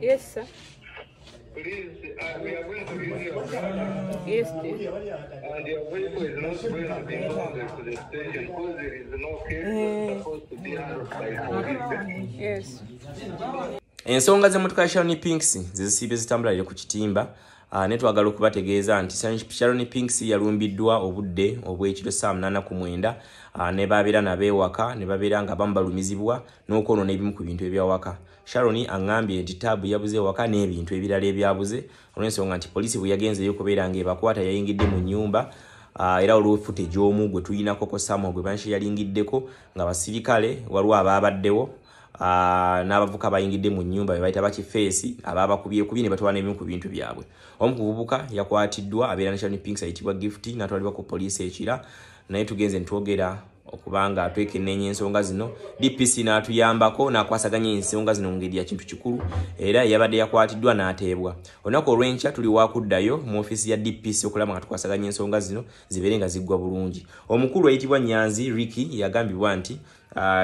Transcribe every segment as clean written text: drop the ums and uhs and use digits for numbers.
Yes, sir. Please, we are going to use your car. Yes, dear. And your vehicle is not going to be impounded to the station because there is no case that's supposed to be handled by police. Yes. Ensonga z'emmotoka ya Sharon Pinks zezisiibye zitambula leero ku kitimba. Naye twagala okubategeeza nti Sharon Pinks yalumbiddwa obudde obw'ekiro ssaawa 8 ku 9, ne babeera nabo ewaka ne babeera nga abamu balumizibwa n'okwonoona ebimu ku bintu ebyawaka. Sharon aŋŋambye nti taabu yabuze ewaka n'ebintu ebirala ebyabuze, olw'ensonga nti poliisi bwe yagenzeeyo okubeera ng'ebakwata yayingidde mu nnyumba. Era olwo footage omu gwe tuyinako ko Samuel gwe banshi yalingiddeko nga basirikale waliwo abaabaddewo, n'abavuka bayingidde mu nnyumba be bayita bakifeesi ababakubyekubye ne batwala n'ebimu ku bintu byabwe. Omu ku buvubuka yakwatiddwa abeera ne Sharon Pinks ayitibwa Gift, n'atwalibwa ku poliisi ekira. Naye tugenze ntwogera okubanga twekenneenya ensonga zino, DPC n'atuyambako n'akwasaganya ensonga zino mu ngeri ya kintu kikulu, era yabadde yakwatiddwa n'ateebwa. Olunaku olw'enkya tuli wakuddayo mu ofiisi ya DPC okulaba nga tukwasaganya ensonga zino zibeere nga ziggwa bulungi. Omukulu ayitibwa Nyanzi Ricky yagambibwa nti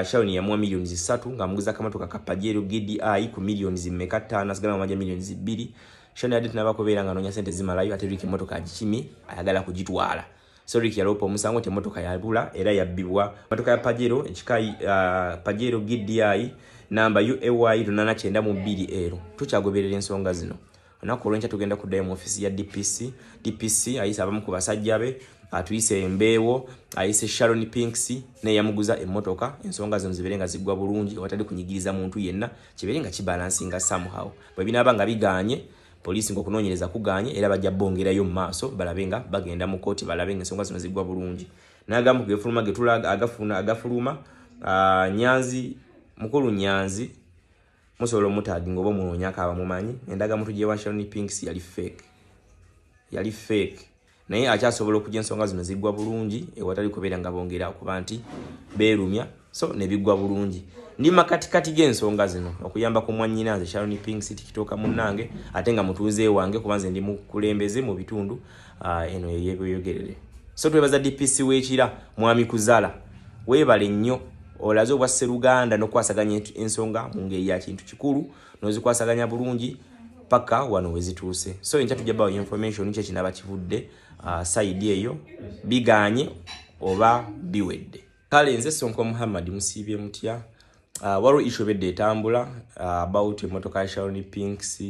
Sharon yamuwa miliyoni 3 ng'amuguza akamotoka ka Pajero GDI ku miliyoni mmeka 5, asigala mumanja miliyoni 2. Sharon yadde tunaba kubeera nga anoonya sente zimalayo, ate Ricky emmotoka agikimye ayagala kugitwala. So Ricky yaloopa omusango nti emmotoka yabula era yabbibwa, emmotoka ya Pajero ekika Pajero GDI namba UAY 892 ero. Tukyagoberera ensonga zino. Olunaku olwenkya tugenda kuddayo mu ofiisi ya DPC. DPC ayise abamu ku basajja be, atuyise embeewo, ayise Sharon Pinks naye yamuguza emmotoka, ensonga zino zibeere nga ziggwa bulungi awatali kunyigiriza muntu yenna, kibeere nga kibalansinga somehow. Bwe binaaba nga biganye, poliisi ng'okunoonyereza kuganye, era bajja bongerayo mu maaso balabe nga bagenda mu kooti, balabe nga ensonga zino ziggwa bulungi. N'agamu gefuluma getulaga agafuna agafuluma, Nyanzi, mukulu Nyanzi musobola omutaginga oba omunoonyako abamumanyi. Endagamuntu gye Sharon Pinks yali fake, yali fake, naye akyasobola okujja ensonga zino ziggwa bulungi ewatali kubeera nga bongera okuba nti beerumya, so ne biggwa bulungi. Ndi makatikati g'ensonga zino okuyamba ku mwannyina nze Sharon Pinks, tikitooka munnange ate nga mutuuze wange, kuba nze ndi mukulembeze mu bitundu eno ey'ebweyogerere. So twebaza DPC w'ekira, mwami Kuzala, weebale nnyo, olaze obwa sseruganda n'okukwasaganya ensonga mu ngeri ya kintu kikulu n'ozikwasaganya bulungi paka wano we zituuse. So enkya tujja bawa information ki ekinaba kivudde side eyo, biganye oba biwedde. Kale nze Sonko Muhammad, musiibye mutya? Waliwo issue ebedde etambula about emmotoka ya Sharon Pinks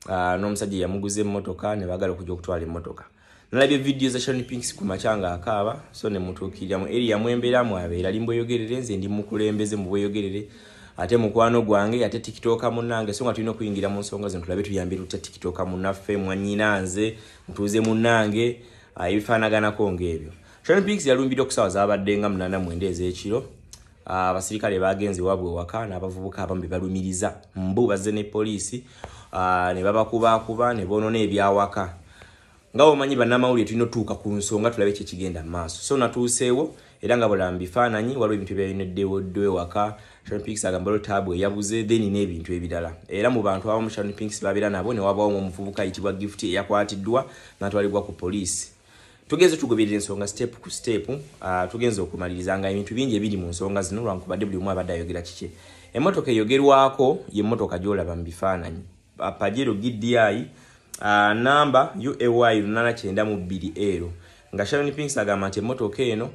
n'omusajja yamuguza emmotoka ne baagala okujja okutwala emmotoka. Nalabye vidiyo za Sharon Pinks ku makya nga akaaba, so ne mutuukirira mu area mwembeeramu, abeera ali mbweyogerere, nze ndi mukulembeze mu bweyogerere, ate mukwano gwange, ate tikitoka munnange. So nga tulina okuyingira mu nsonga zino tulabe tuyambe tutya tikitoka munnaffe, mwannyina nze, mutuuze munnange, ebifaanaganako ng'ebyo. Sharon Pinks yalumbiddwa ku ssaawa zaabadde nga 8:09 ez'ekiro. Abasirikale bagenze waabwe waka n'abavubuka abamu be balumiriza mbu bazze ne poliisi, ne babakubakuba ne boonoona ebyawaka. Nga omanyi bannamawulire tulina otuuka ku nsonga tulabe ki ekigenda mu maaso. So natuuseewo era nga bwolaba mu bifaananyi waliwo ebintu ebyayoneddewo ewaka. Sharon Pinks agamba waliwo taabu eyabuze, then n'ebintu ebirala. Era mu bantu abamu Sharon Pinks babeera nabo ne wabaawo omuvubuka ayitibwa Gift eyakwatiddwa n'atwalibwa ku poliisi. Tugenze tugoberera ensonga step ku step, tugenze okumaliriza nga ebintu bingi ebiri mu nsonga zino, lwankubadde buli omu abadde ayogera kiki. Emmotoka eyogerwako y'emmotoka gy'olaba mu bifaananyi, Pajero GDI, namba UAY 892 ero, nga Sharon Pinks agamba nti emmotoka eno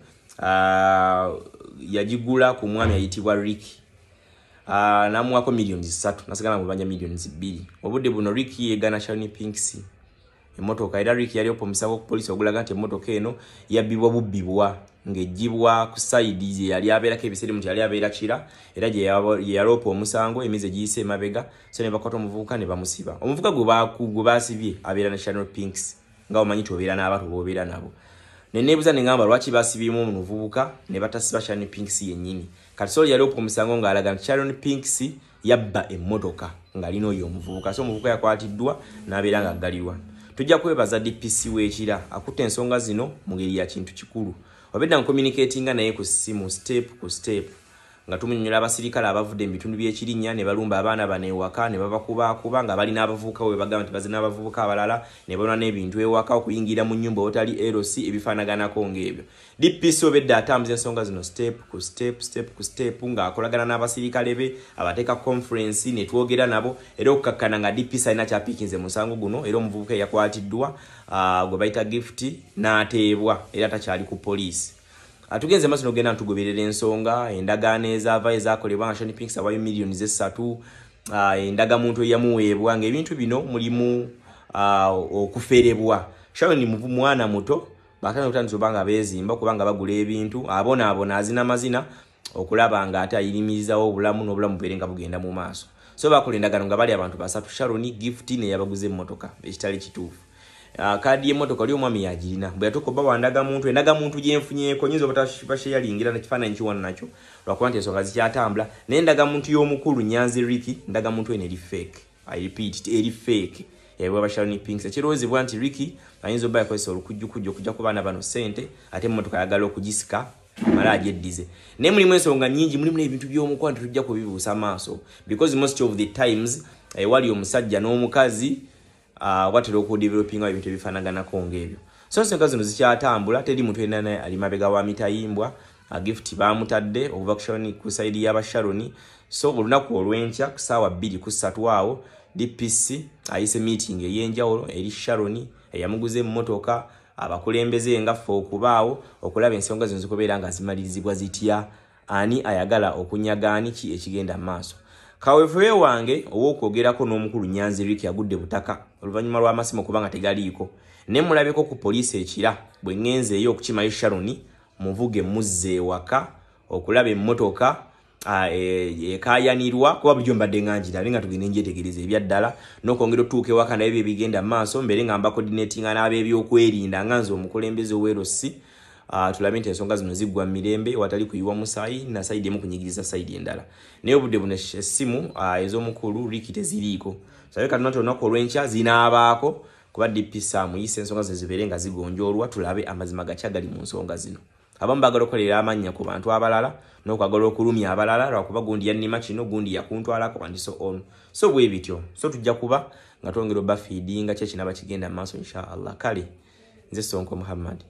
yagigula ku mwami ayitibwa Ricky, namuwako miliyoni 3, nasigala mubanja miliyoni 2. Obudde buno Ricky yeegana Sharon Pinks emmotoka, era Ricky yali omusango ku poliisi ogulaga nti emmotoka eno yabbibwa bubbibwa ng'eggyibwa ku side gye yali abeerako ebiseera nti yali abeera Kira, era gye yaloopa omusango emyezi egiyise emabega. So ne bakwata omuvubuka ne bamusiba. Omuvubuka gwe basibye abeera ne Sharon Pinks, nga omanyi nti obeera n'abantu b'obeera nabo. Ne neebuuza ne ŋŋamba lwaki basibyemu omuvubuka ne batasiba Sharon Pinks yennyini. Kati so yaloopa omusango ng'alaga nti Sharon Pinks yabba emmotoka ng'alina oyo omuvubuka. So omuvubuka yakwatiddwa n'abeera ng'aggalirwa. Tujja kwebaza DPC w'ekira akutte ensonga zino mu ngeri ya kintu kikulu. Obedda ncommunicatinga naye ku ssimu step ku step. nga tumunyonyola abasirikale abavudde mu bitundu by'Ekirinnya ne balumba abaana bano ewaka ne babakubaakuba nga balina abavubuka we bagamba nti bazina abavubuka abalala ne balona n'ebintu ewaka, okuyingira mu nnyumba otali LC, ebifaanaganako ng'ebyo. DPC obedde atambuza ensonga zino step ku step, step ku step, ng'akolagana n'abasirikale be abateeka conference ne twogera nabo, era okukakkana nga DPC alina kyapiikinze musango guno, era omuvubuka eyakwatiddwa gwe bayita Gift n'ateebwa era takyali ku poliisi. Atugenze maaso n'okugenda ntugoberera ensonga, endagaano ezaava ezakolebwa nga Sharon Pinks awayo miliyoni 3, endagamuntu eyamuweebwa, ng'ebintu bino mulimu okuferebwa. Sharon mwana muto, bakana okutandisa oba nga beezimba kubanga bagula ebintu, abonaabona azina mazina okulaba nga ate ayirimirizaawo obulamu n'obulamu bubeere nga bugenda mu maaso. So bakola endagaano nga bali abantu basatu, Sharon, Gift neyabaguza emmotoka, ekitali kituufu. Kaadi y'emmotoka oli omwami yagirina, bwe yatuuka obba wa ndagamuntu, endagamuntu gye nfunyeeko nyinza obutabasheyalingira nekifaananyi kiwano nakyo lwakuba nti ensonga zikyatambula, naye endagamuntu y'omukulu Nyanzi Ricky, ndagamuntu eno eri fake. I repeat, eri fake ebwa Sharon Pinks. Ekirowoozebwa nti Ricky ayinza obba yakozesa olukujjukujju okujja ku baana bano ssente, ate emmotoka ayagala okugisika amale agyeddize. Naye mulimu ensonga nnyingi, mulimu n'ebintu by'omukwano tetujja kubibuusa maaso, because most of the times ewali omusajja n'omukazi watera okudevelopinga ebintu ebifaanaganako ng'ebyo. So ensonga zino zikyatambula, teri muntu yenna naye ali mabega wa mitayimbwa. Gift baamutadde okuva ku side y'aba Sharon. So olunaku olw'enkya ku ssaawa 2 ku 3 awo DPC ayise meeting ey'enjawulo eri Sharon eyamuguza emmotoka, abakulembeze nga ffe okubaawo okulaba ensonga zino zikubeera nga zimalirizibwa zitya, ani ayagala okunyaga ani, ki ekigenda mu maaso. Kaweefube wange ow'okwogerako n'omukulu Nyanzi Ricky agudde butaka oluvannyuma lw'amasimu kubanga tegaliiko, naye mulabeko ku poliisi ekira bwe ŋŋenzeeyo okukimayo Sharon muvuge muzze ewaka okulaba emmotoka ekaayanirwa, kuba bulijjo mbadde nga njira nga tugende njetegereza ebyaddala n'okwongera otutuuka ewaka naye byebigenda mu maaso, mbeere nga mbacoordinatinga n'ab'ebyokwerinda nga nze omukulembeze ow'erosi, tulabe nti ensonga zino ziggwa mu mirembe watali kuyiwa musaayi na side emu kunyigiriza side endala. Naye obudde buno essimu ez'omukulu Ricky teziriiko, sabe katonda nti olunaku olw'enkya zinaabaako, kuba DPC amuyise ensonga zino zibeere nga zigonjoolwa, tulabe amazima gakya gali mu nsonga zino. Abamu baagala okukolera amannya ku bantu abalala n'okwagala okulumya abalala lwakuba gundi yannima kino, gundi yakuntwalako and so on. So bwe bityo, so tujja kuba nga twongera obafiidinga ki ekinaba kigenda mu maaso insha Allah. Kale nze Sonko Muhammad.